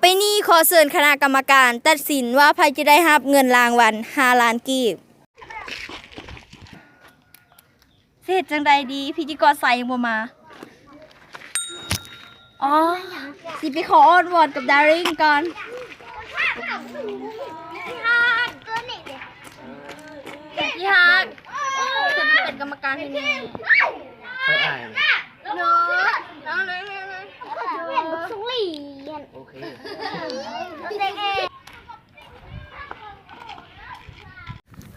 ໄປນີ້ຂໍເຊີນຄະນະກຳມະການຕັດສິນວ່າໃຜຈະໄດ້ຮັບເງິນລາງວັນຫ້າລ້ານກີບ. ຊິເຮັດຈັ່ງໃດດີ? ພິທີກອຊາຍຍັງບໍ່ມາ. ອໍ ຊິໄປຂໍອ້ອນວອນກັບດາຣິງກ່ອນ. ອີ່ຮັກ ເປັນກຳມະການຢູ່ນີ້. ຂ້ອຍອາຍ. ໂອເຄ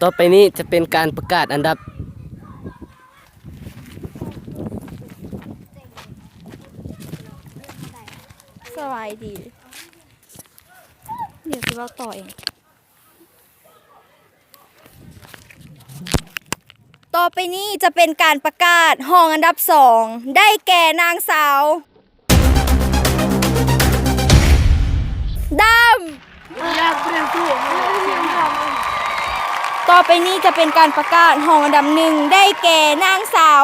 ຕໍ່ໄປນີ້ຈະເປັນການປະກາດອັນດັບ. ສະບາຍດີ. ດຽວຊິເວົ້າຕໍ່ເອງ. ຕໍ່ໄປນີ້ຈະເປັນການປະກາດຮອງອັນດັບສອງ ໄດ້ແກ່ນາງສາວ ດຳ. ຕໍ່ໄປນີ້ຈະເປັນການປະກາດຮອງອັນດັບໜຶ່ງ ໄດ້ແກ່ນາງສາວ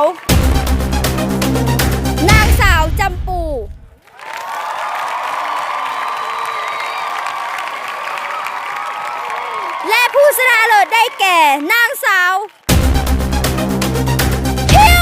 ນາງສາວຈຳປູ. ແລະ ຜູ້ຊະນະເລີດໄດ້ແກ່ນາງສາວ ຄິວ.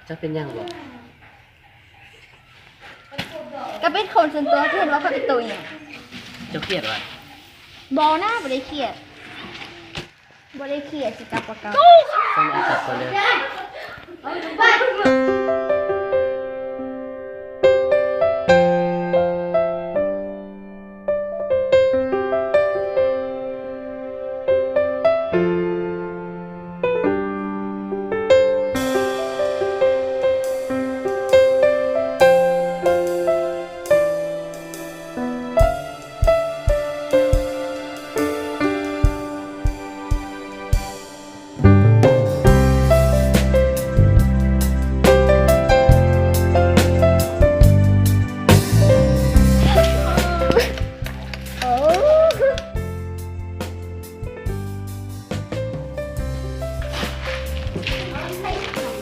ເຈົ້າເປັນຫຍັງບໍ່? ກໍເປັນຄົນສ່ວນຕົວ ເຈົ້າເຫັນວ່າຂ້ອຍເປັນໂຕຫຍັງ? ເຈົ້າຄຽດຫວາ? ບໍ່ນະ ບໍ່ໄດ້ຄຽດ. ບໍ່ໄດ້ເຄຍຊິກັບບໍ່ກັບ. ຊັ້ນອ້າຍກັບກ່ອນເດີ.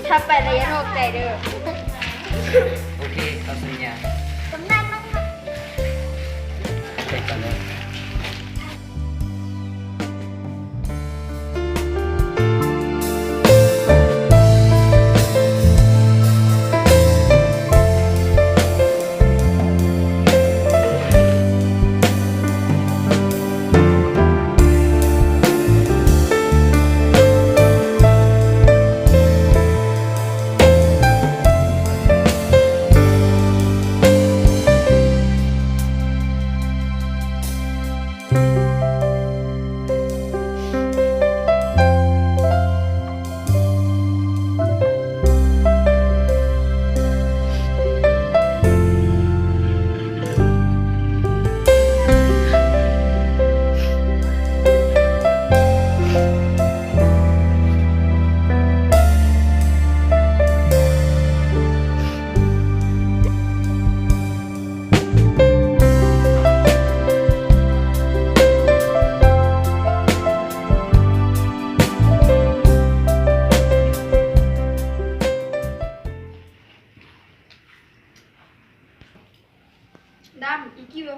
ຖ້າໄປແລ້ວຢ່ານອກໃຈເດີ. ໂອເຄ ເຮົາສັນຍາ. ສຳນານມັນ ໄປກ່ອນເດີ. ດຳ ອີ່ກິ້ວ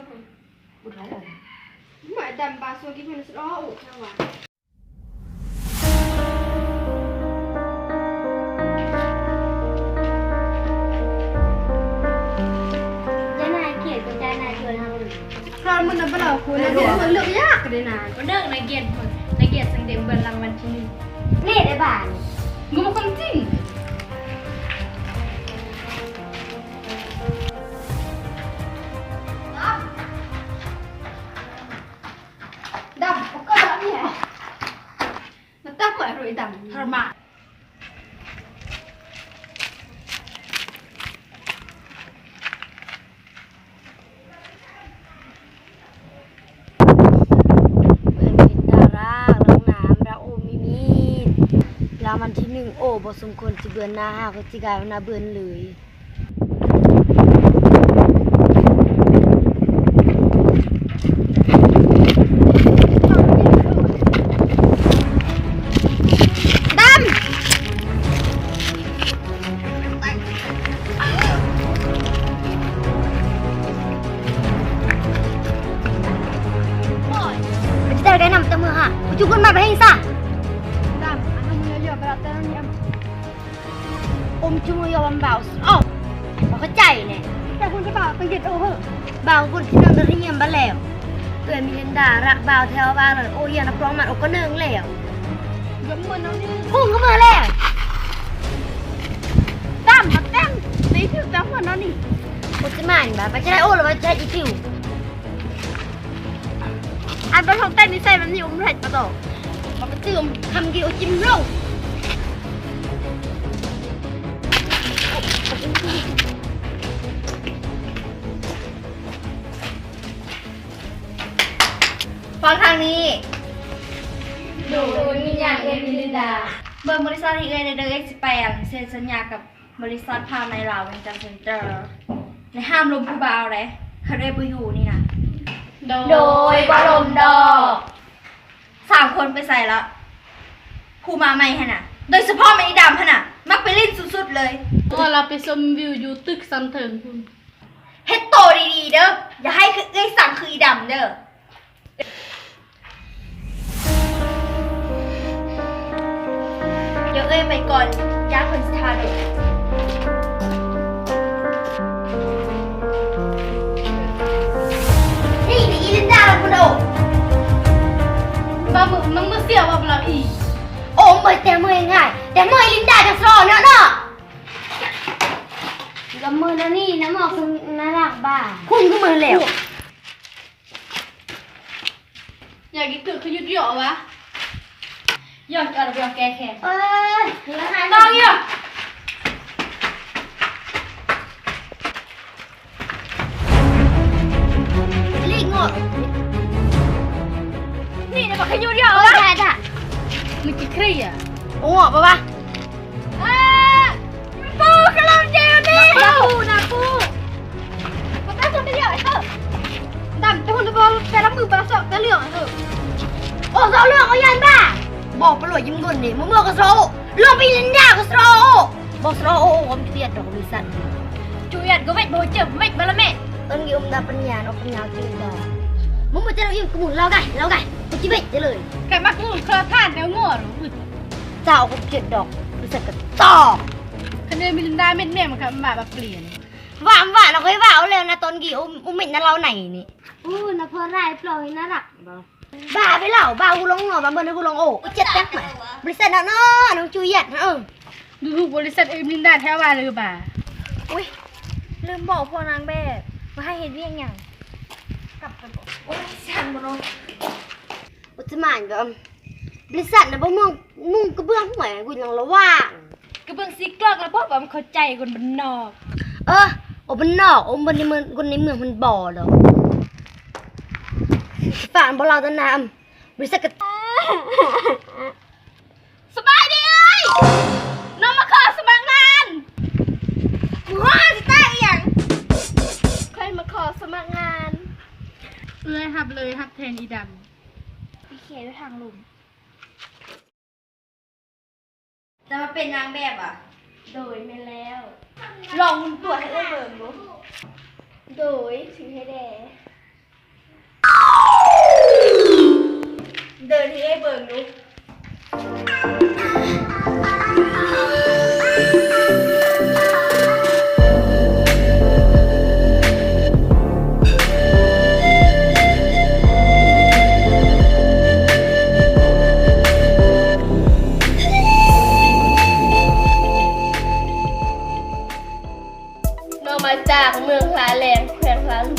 ບໍ່ໄດ້ ມາດຳ ປາຊວນກິນເພິ່ນຊິອໍ ໂອ້ ທາງວ່າ. ຢ່ານາກຽດ ກໍຈານາກຽດເຮົາ ຄອນມັນນະບໍ່ເອົາຄົນ ເລືອກຍາກເດ້ນາ ບໍ່ເລືອກນາກຽດ ນາກຽດສັງເດເບິ່ງລາງວັນທີໜຶ່ງ ເລດໄດ້ບາດ ບໍ່ມີຄວາມຈິງ. ດຳ ກໍດຳນີ້ແຫຼະ ນະ ຕາມມາໂດຍດຳ ທະລະມານ. ເພິ່ນເປັນ ສົມຄວນຊິເບື່ອໜ້າ ຫາກໍຊິກາຍເປັນໜ້າເບື່ອເລີຍ. ດຳ ໂອ້ຍ ມັນຈະໄດ້ນຳແຕ່ມື້ຫາ ປະຈຸກກັນມາໄປເຮັດຫຍັງຊະ? ດຳ ອັນນັ້ນເມື່ອຢອກໄປລະແຕ່ນັ້ນຍັງ ອົມຈຸມຢອກບຳເບົາ ເອົ້າ ບໍ່ເຂົ້າໃຈແຫຼະ. ແຕ່ຄົນຈະບ່າວໄປເຮັດໂອເຮີ ບ່າວຄົນທີ່ນັ່ງເດີນຮຽມບາດແລ້ວ. ເອື້ອຍມິລິນດາຮັກບ່າວແຖວບ້ານເລີຍ ໂອຮຽນຮັບຮອງມັນໂອກະເນີງແລ້ວ. ຢອກເມີນເອົານີ້ ຄຸງກໍເມີແລ້ວ. ຕາມມາແຕ້ມ ຕີຖືກຕາມຄົນເອົານີ້ ບໍ່ຈະມານບາດ ປາຈະໄດ້ໂອລະວ່າຈະອີຕິວ. ອັນປະທ້ອງແຕ້ນນິໄສແບບນີ້ ບໍ່ແມ່ນປະຕອງ ມັນກະຕື່ມຄຳກິວຈິມລົງ. ຟັງທາງນີ້ ໂດຍ ມີຫຍັງເອື້ອຍມິລິນດາ? ເບິ່ງບໍລິສັດໃຫ້ເອື້ອຍແດ່ເດີ ເອື້ອຍຊິໄປອັນເຊັນສັນຍາກັບ ບໍລິສັດຜ້າໄໝລາວວຽງຈັນເຊັນເຕີ ແລະ ຫ້າມລົມຜູ້ບ່າວເດ້ ຄັນເອື້ອຍບໍ່ຢູ່ນີ້ນະ. ໂດຍ ໂດຍ ບໍ່ລົມດອກ. ສາມຄົນໄປໃສລະ? ຜູ້ມາໃໝ່ຫັ້ນນະ ໂດຍສະເພາະແມ່ນອີດຳຫັ້ນນະ ມັກໄປຫຼິ້ນສຸດໆເລີຍ. ເອີ ລາວໄປຊົມວິວຢູ່ຕຶກຊັ້ນເທິງພຸ້ນ. ເຮັດໂຕດີໆເດີ ຢ່າໃຫ້ເອື້ອຍສັ່ງຄືອີດຳເດີ. ດຽວເອື້ອຍໄປກ່ອນ ຢ້ານເພິ່ນຊິຖ້າດົນ. ນີ້ອີລິນດາລະພຸ້ນໂອ. ບາບຶກ ມັນບໍ່ເສຍວ່າລາວອີ. ໂອ ເມື່ອຍແຕ່ເມື່ອຍງ່າຍ ແຕ່ເມື່ອຍລິນດາຈັ່ງຊໍເນາະເນາະ. ລະເມີແນວນີ້ນະ ໝໍກສະໜາລາກບ້າ ຄຸນຄືເມີແລ້ວ. ຢາກກິນຕຶກຄືຢຸດຢອກວະ ຢອກຈະເອົາໄປຢອກແກ້ແຄ້ນ. ເອີຍ ລະຫານ ຕ້ອງຢອກ ລີກງອກ ນີ້ນະ ບັກຂະຍຸດຢອກ ໂອ້ຍ ວະ ຕາຍ ຕາຍ ມຶງຊິເຄຍ ໂອ້ ງອກປະວະ? ເອີ ປູກະລຳເຈວນີ້ ນາປູ ນາປູ ບໍ່ຕ້ອງເຂົ້າໄປດຽວໄອ້ເທີ ດຳແຕ່ຫົວນະບໍ ແຕ່ລະມືປາສອກແຕ່ເລື່ອງໄອ້ເທີ. ໂອ້ ສອກເລື່ອງ ໂອ້ ຢ້ານບ້າ ບອກໄປໂລດ ຢືມເງິນນີ້ ມື້ເມື່ອກໍສອກ ລອງໄປຫຼິ້ນຢາກໍສອກ ບໍ່ສອກ ໂອ້ ບໍ່ຈະຫວຽດດອກ ບໍລິສັດ ຈະຫວຽດກໍຫວຽດ ບໍ່ເຈີຫວຽດ ບໍ່ລະແມ່ ເອີ້ນກິ້ມດາປັນຍາ ເນາະ ປັນຍາກິນດອກ ມຶງບໍ່ຈະເອົາອີ່ມກະໝຸນ ລາວໄກ ລາວໄກ ບໍ່ຈະຫວຽດເລີຍ ແຄ່ມັກໝຸນເຄືອທ່ານແນວງົວ ເຈົ້າກໍເຈັດດອກ ບລິສັດກະຈອກ. ຄັນເດີມິລິນດາເມັດແມ່ມັນກະມາບາປ່ຽນ ວ່າ ວ່າເນາະ ຂ້ອຍວ່າເອົາແລ້ວນະ ຕອນກີ້ອຸ ອຸເມັດນະລາວໃນນີ້ ໂອ້ ນະພໍໄດ້ປອຍນະລັກ ບ້າໄປແລ້ວ ບ້າຫູຫຼອງເນາະ ບ້າເມີນຫູຫຼອງໂອ ເຈັດແຕັກມາ ບໍລິສັດເນາະ ນ້ອງຈູວຽດ ເອີ ດູຖືກບໍລິສັດເອີມິນດາແທ້ວ່າຫຼືບາ. ອຸ້ຍ ລືມບອກພວກນາງແບບວ່າໃຫ້ເຮັດວຽກຫຍັງ ກັບໄປບອກ ໂອ້ຍ ຊິທັນບໍ່ເນາະ ບໍ່ຈະມານກໍ ບໍລິສັດນະບໍ່ມຸງ ມຸງກະເບື້ອງຫ້ວຍ ກູຍັງລະຫວ່າງ ກະເບື້ອງສີກອກລະບອກວ່າມັນເຂົ້າໃຈຄົນບ້ານນອກ ເອີ ໂອ ບ້ານນອກ ໂອ ຄົນໃນເມືອງ ຄົນໃນເມືອງມັນບໍ່ດອກ ຝາກບໍ່ເລົ່າຕະນາ ບໍລິສັດກະ ສະບາຍດີເອີຍ ນ້ອງມາຂໍສະໝັກງານ ມຶງຮ້ອງຊິຕາຍອີ່ຫຍັງ ຂ້ອຍມາຂໍສະໝັກງານ ເອື້ອຍຮັບເລີຍ ຮັບແທນອີ່ດຳ ໄປເຄຢູ່ທາງລຸ່ມ ຈະມາເປັນນາງແບບຫວາ? ໂດຍ ແມ່ນແລ້ວ ລອງໜຸ່ມຕົວໃຫ້ເອື້ອຍເບິ່ງດູ ໂດຍ ຖືໃຫ້ແດ່. ເດີນໃຫ້ເອື້ອຍເບິ່ງດູ ນ້ອງມາຈາກເມືອງທ່າແລງ ແຂວງທ່າຫຼວງ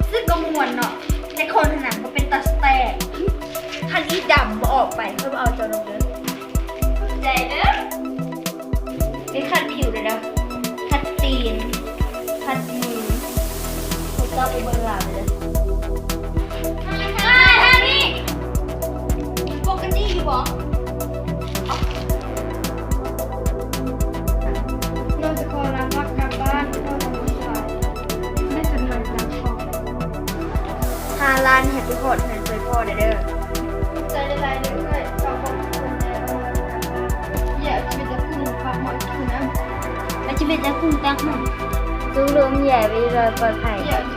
ເຊິ່ງກໍມ່ວນເນາະ ແຕ່ຄົນຫັ້ນນະບໍ່ເປັນຕາສະແຕກ ຄັນອີ່ດຳບໍ່ອອກໄປ ຂ້ອຍບໍ່ເອົາເຈົ້າລົງເດີ ຂອບໃຈເດີ ໄປຂັດຜິວເດີ ຂັດຕີນ ຂັດມື ພວກເຈົ້າໄປເບິ່ງລາວເດີ ມາທາງນີ້ ປົກກະຕິຢູ່ບໍ່? ເອົ້າ ຕານໃຫ້ໄປຮອດເຮືອນຊ່ວຍພໍ່ແດ່ເດີ. ໃຈຫຼາຍໆເດີເອື້ອຍ ຝາກບອກທຸກຄົນແດ່ວ່າເຮົາຈະກັບບ້ານ. ຢ່າເອົາຊີວິດຈາກກຸ້ງຝາກໝໍອີກເທື່ອນຳ. ແລະຊີວິດຈາກກຸ້ງຕາກໜຶ່ງ ຈຸງລູກເມຍໄວ້ຢູ່ໂດຍປອດໄພ. ຢ່າເອົາຊີ